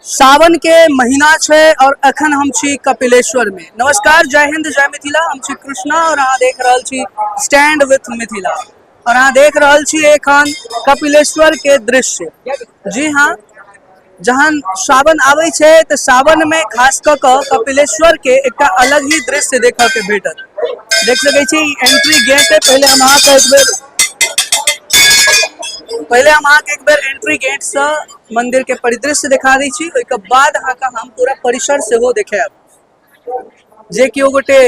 सावन के महीना छै और अखन हम छी कपिलेश्वर में। नमस्कार, जय हिंद, जय मिथिला। हम छी कृष्णा और अहाँ देख रहल छी स्टैंड विथ मिथिला और अहाँ देख रहल छी एखन कपिलेश्वर के दृश्य। जी हाँ, जहन सावन आबै छै तऽ सावन में खास कऽ कऽ कपिलेश्वर के एकटा अलग ही दृश्य देखऽ के भेटत। देख सकै छी एंट्री गेट है। पहिले हम अहाँके एक बेर एंट्री गेट से मंदिर के परिदृश्य देखा दै छी, ओहिके बाद अहाँके हम पूरा परिसर सेहो देखायब। जे केओ गोटे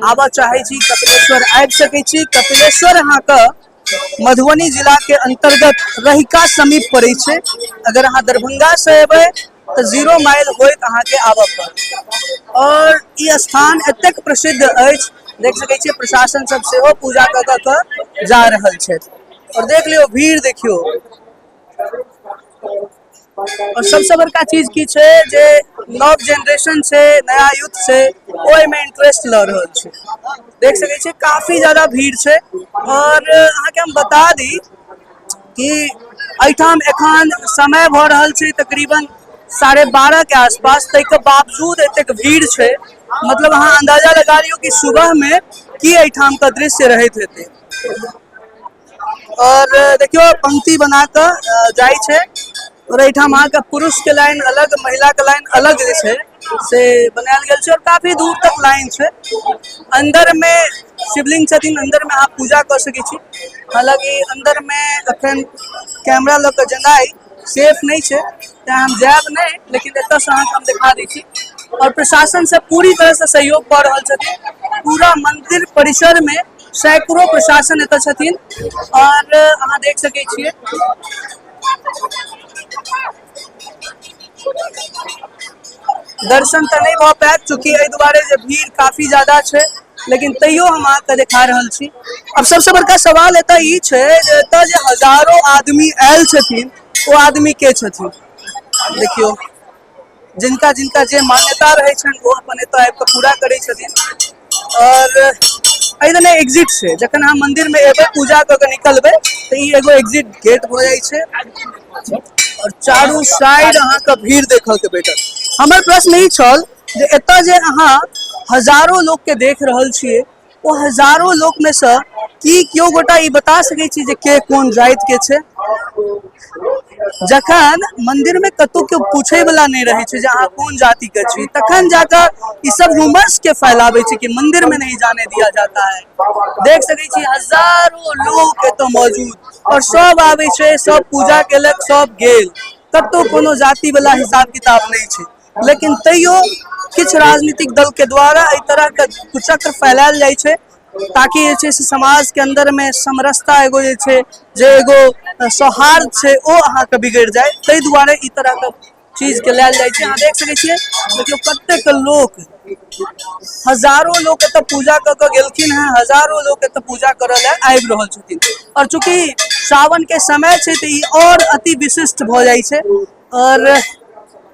आबऽ चाहै छी कपिलेश्वर आबि सकै छी। कपिलेश्वर अहाँके मधुबनी जिला के अंतर्गत रहिका समीप पड़ै छै। अगर अहाँ दरभंगा से एबै तऽ 0 माइल होइत अहाँके आबऽ पड़त। और ई स्थान एतेक प्रसिद्ध अछि, देख सकै छियै प्रशासन सब सेहो पूजा कऽ कऽ के जा रहल छथि। और देख लियौ भीड़ देखियौ। और सबसे बड़का चीज की छै जे नव जेनरेशन छै, नया यूथ छै, ओहिमे इंटरेस्ट लऽ रहल छै। देख सकै छियै काफी ज्यादा भीड़ छै। और अहाँके हम बता दी कि एहिठाम एखन समय भऽ रहल छै तकरीबन 12:30 के आसपास, ताहिके बावजूद एतेक भीड़ छै। मतलब अहाँ अंदाजा लगा लियौ कि सुबह में की एहिठाम के दृश्य रहैत हेतै। और देखियौ पंक्ति बना कऽ जाइ छै और एहिठाम अहाँके पुरुष के लाइन अलग, महिला के लाइन अलग जे छै से बनायल गेल छै और काफी दूर तक लाइन छै। अंदर में शिवलिंग छथिन, अंदर में अहाँ पूजा कऽ सकै छी। हालांकि अंदर में अखन कैमरा लऽ कऽ जेनाइ सेफ नहि छै, तें हम जायब नहि, लेकिन एतऽसँ अहाँके हम देखा दै छी। और प्रशासन से पूरी तरह से सहयोग कऽ रहल छथिन। पूरा मंदिर परिसर में सैकड़ों प्रशासन एतऽ छथिन और अहाँ देख सकै छियै। दर्शन तऽ नहि भऽ पायत चूँकि एहि दुआरे जे भीड़ काफी ज्यादा छै, लेकिन तैयो हम अहाँके देखा रहल छी। अब सबसे बड़का सवाल एतऽ ई छै जे एतऽ जे हजारों आदमी आयल छथिन ओ आदमी के छथिन। देखियौ जिनका जिनका जे मान्यता रहै छनि ओ अपन एतऽ आबि कऽ पूरा करै छथिन। और एहि दने एग्जिट छै, जखन अहाँ मंदिर में एबै पूजा कऽ के निकलबै तऽ ई एगो एग्जिट गेट भऽ जाइ छै और चारू साइड अहाँके भीड़ देखऽ के भेटत। हमर प्रश्न ई छल जे एतऽ जे अहाँ हजारों लोक के देख रहल छियै, ओ हजारों लोक में से की केओ गोटा ई बता सकै छी जे के कोन जाति के छै? जखन मंदिर में कतौ केओ पूछे वाला नहीं रहे छै जे अहाँ कोन जाति के छी, तखन जाकऽ ई सब रूमर्स के फैलाबै छै कि मंदिर में नहीं जाने दिया जाता है। देख सकै छी हजारों लोग एतऽ मौजूद और सब आबै छै, सब पूजा केलक, सब गेल, कतौ कोनो जाति वाला हिसाब किताब नहीं छै। लेकिन तैयो किछु राजनीतिक दल के द्वारा एहि तरह के कुचक्र फैलायल जाइ छै ताकि जे छै से समाज के अंदर में समरसता एगो जे छै जे एगो सौहार्द छै ओ अहाँके बिगड़ि जाय, ताहि दुआरे ई तरह के चीज के लायल जाइ छै। अहाँ देख सकै छियै, देखियौ कतेक लोक, हजारों लोक एतऽ पूजा कऽ के गेलखिन हेँ, हजारों लोक एतऽ पूजा करऽ लए आबि रहल छथिन। और चूँकि सावन के समय छै तऽ ई और अति विशिष्ट भऽ जाइ छै। और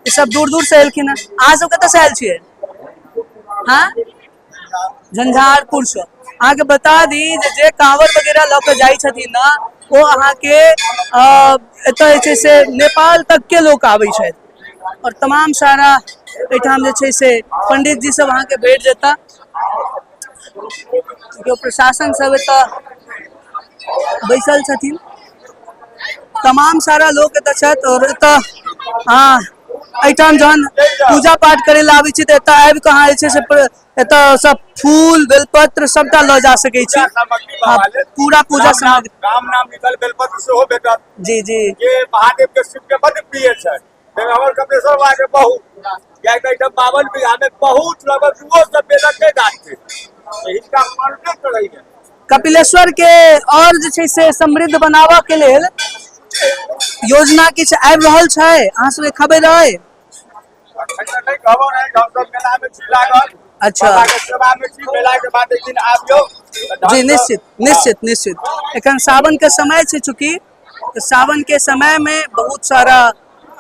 ई सब दूर दूर से एलखिन हेँ। अहाँ सब कतऽ से आयल छियै? हाँ, झंझारपुर से। अहाँके बता दी जे जे कांवर वगैरह लऽ के जाइ छथिन ने ओ अहाँके एतऽ जे छै से नेपाल तक के लोक आबै छथि। और तमाम सारा एहिठाम जे छै से पंडित जी सब अहाँके भेट जेता। जो प्रशासन सब एतऽ बैसल छथिन, तमाम सारा लोक एतऽ छथि। और एतऽ हँ एहिठाम जहन पूजा पाठ करै लए आबै छी तऽ एतऽ आबि कऽ अहाँ जे छै से एतऽ सब फूल बेलपत्र सबटा लऽ जा सकै छी। सामग्री हँ, पूरा पूजा राम नाम सामग्री, राम नाम लिखल बेलपत्र सेहो भेटत। जी जी, जे महादेव के शिव के बड प्रिय छै, ताहिमे हमर कपिलेश्वर बाबा के बहुत, कियाकि एहिठाम 52 बीघा में बहुत लगभग 200 बेलक के गाछ छै, तऽ हिनका मरबे करैया। कपिलेश्वर के और जे छै से समृद्ध बनाबऽ के लेल योजना किछु आबि रहल छै, अहाँ सबके खबर अइ? अखन तऽ नहि खबर है, हमसब मेला में छी लागल। अच्छा। बाबा के सेवा में छी, मेला के बाद एक दिन आबियौ तऽ ढंग जी सँ- निश्चित निश्चित निश्चित। एखन सावन के समय छै, चूँकि तऽ सावन के समय में बहुत सारा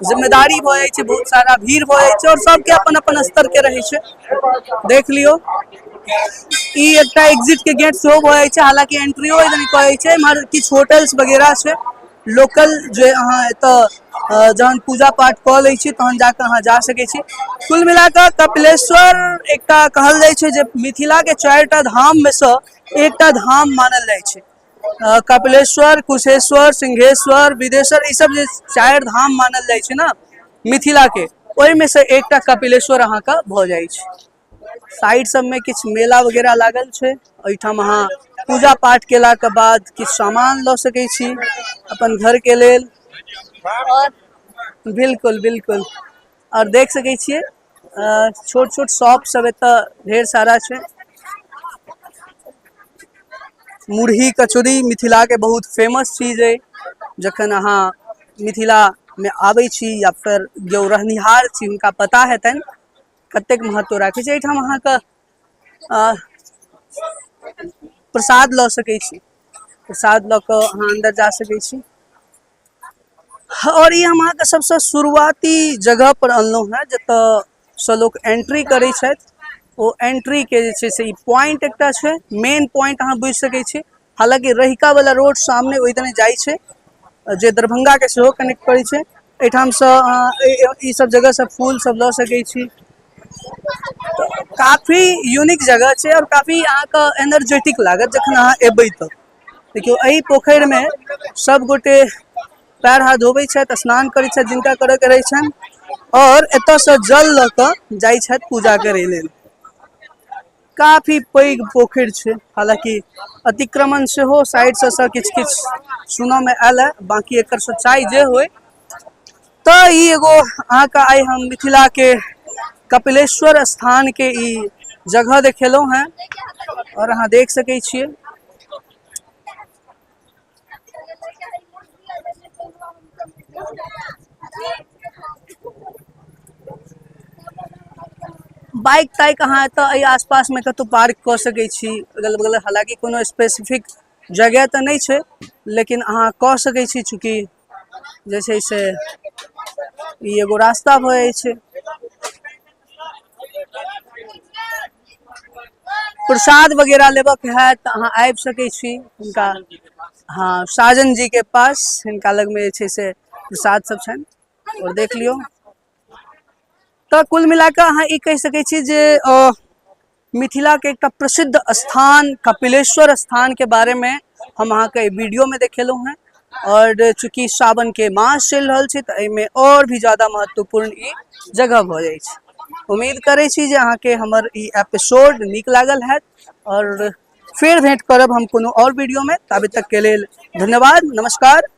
जिम्मेदारी भऽ जाइ छै, बहुत सारा भीड़ भऽ जाइ छै और सबके अपन अपन स्तर के रहै छै। देख लियौ ई एकटा एग्जिट के गेट सेहो भऽ जाइ छै, हालांकि एंट्रियो एहि दने कऽ जाइ छै। एम्हर किछु होटल्स वगैरह छै लोकल, जे अहाँ एतऽ जहन पूजा पाठ कऽ लै छी तहन जाकऽ अहाँ जा सकै छी। कुल मिलाकऽ कपिलेश्वर एकटा कहल जाइ छै जे मिथिलाके 4टा धाममे सँ एकटा धाम मानल जाइ छै। कपिलेश्वर, कुशेश्वर, सिंहेश्वर, विदेश्वर, ई सब जे 4 धाम मानल जाइ छै ने मिथिलाके, ओहिमे सँ एकटा कपिलेश्वर अहाँके भऽ जाइ छै। साइड सबमे किछु मेला वगैरह लागल छै। एहिठाम अहाँ पूजा पाठ केलाके बाद किछु सामान लऽ सकै छी अपन घरके लेल। आओर बिल्कुल बिल्कुल, आओर देख सकै छियै छोट छोट शॉप सब एतऽ ढेर सारा छै। मुरही कचौड़ी मिथिलाके बहुत फेमस चीज अइ। जखन अहाँ मिथिलामे आबै छी या फेर जो रहनिहार छी हुनका पता हेतनि कतेक महत्व राखै छै। एहिठाम अहाँके प्रसाद लऽ सकै छी, प्रसाद लऽ कऽ अहाँ अन्दर जा सकै छी। आओर ई हम अहाँके सबसँ शुरुआती जगह पर अनलहुँ हेँ जतऽसँ लोक एंट्री करै छथि। ओ एंट्रीके जे छै से ई पॉइंट एकटा छै, मेन पॉइंट अहाँ बुझि सकै छी। हालाँकि रहिका वाला रोड सामने ओहि दने जाइ छै जे दरभंगाके सेहो कनेक्ट करै छै। एहिठामसँ अहाँ ई सब जगहसँ फूल सब लऽ सकै छी। काफी यूनिक जगह छै आओर काफी अहाँके एनर्जेटिक लागत जखन अहाँ एबै। तऽ देखियौ एहि पोखरिमे सब गोटे पैर हाथ धोबै छथि, स्नान करै छथि जिनका करऽके रहै छनि, आओर एतऽसँ जल लऽ कऽ जाइ छथि पूजा करै लेल। काफी पैघ पोखरि छै, हालांकि अतिक्रमण सेहो साइड से किछु किछु सुनऽमे आयल है, बाकी एकर सच्चाई जे होइ। तऽ ई एगो अहाँके आइ हम मिथिलाके कपिलेश्वर स्थानके ई जगह देखेलहुँ हेँ आओर अहाँ देख सकै छियै। बाइक ताइक अहाँ एतऽ एहि आसपासमे कतहु पार्क कऽ सकै छी अगल बगल। हालाँकि कोनो स्पेसिफिक जगह तऽ नहि छै, लेकिन अहाँ कऽ सकै छी, चूँकि जे छै से ई एगो रास्ता भऽ जाइ छै। प्रसाद वगैरह लेबऽके हैत तऽ अहाँ आबि सकै छी हुनका, हँ, साजन जीके पास। हिनका लगमे जे छै से प्रसाद सब छनि आओर देख लियौ। तऽ कुल मिलाकऽ अहाँ ई कहि सकै छी जे मिथिलाके एकटा प्रसिद्ध स्थान कपिलेश्वर स्थानके बारेमे हम अहाँके एहि वीडियोमे देखेलहुँ हेँ। आओर चूँकि सावनके मास चलि रहल छै तऽ एहिमे आओर भी ज्यादा महत्वपूर्ण ई जगह भऽ जाइ छै। उम्मीद करै छी जे अहाँके हमर ई एपिसोड नीक लागल हैत आओर फेर भेँट करब हम कोनो आओर वीडियोमे। ताबे तकके लेल धन्यवाद, नमस्कार।